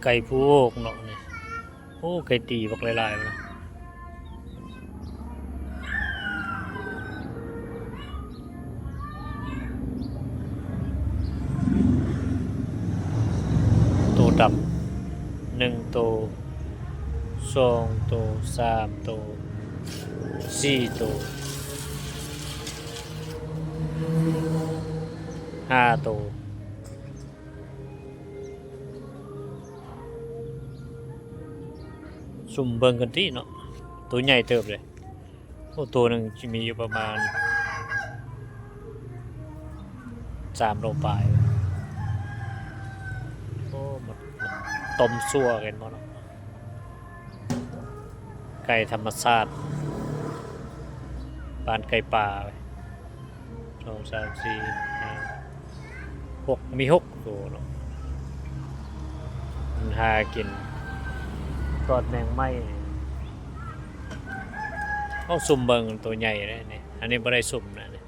ໄກ່ຜູ້ໂອກເນາະນີ້. ໂອ້ ໄກ່ຕີບັກຫຼາຍໆນະ. ໂຕດຳ ໜຶ່ງໂຕ ສອງໂຕ ສາມໂຕ ສີ່ໂຕ ຫ້າໂຕ. ຊຸ່ມເບິ່ງກັນຕິເນາະ. ໂຕໃຫຍ່ເຕີບເດ້. ໂອ້ ໂຕໜຶ່ງຊິມີຢູ່ປະມານສາມໂລປາຍ. ໂອ້ ມັນ ມັນຕົ້ມຊົ່ວ ເຫັນບໍ່ເນາະ. ໄກ່ທຳມະຊາດ ບ້ານໄກ່ປ່າ. ສອງ ສາມ ສີ່ ຫ້າ ຫົກ ມີຫົກໂຕເນາະ. ມັນຫາກິນຕອນແມງໄມ້. ເຮົາຊຸ່ມເບິ່ງໂຕໃຫຍ່ເດ້ນີ້. ອັນນີ້ບໍ່ໄດ້ຊຸ່ມນະນີ້.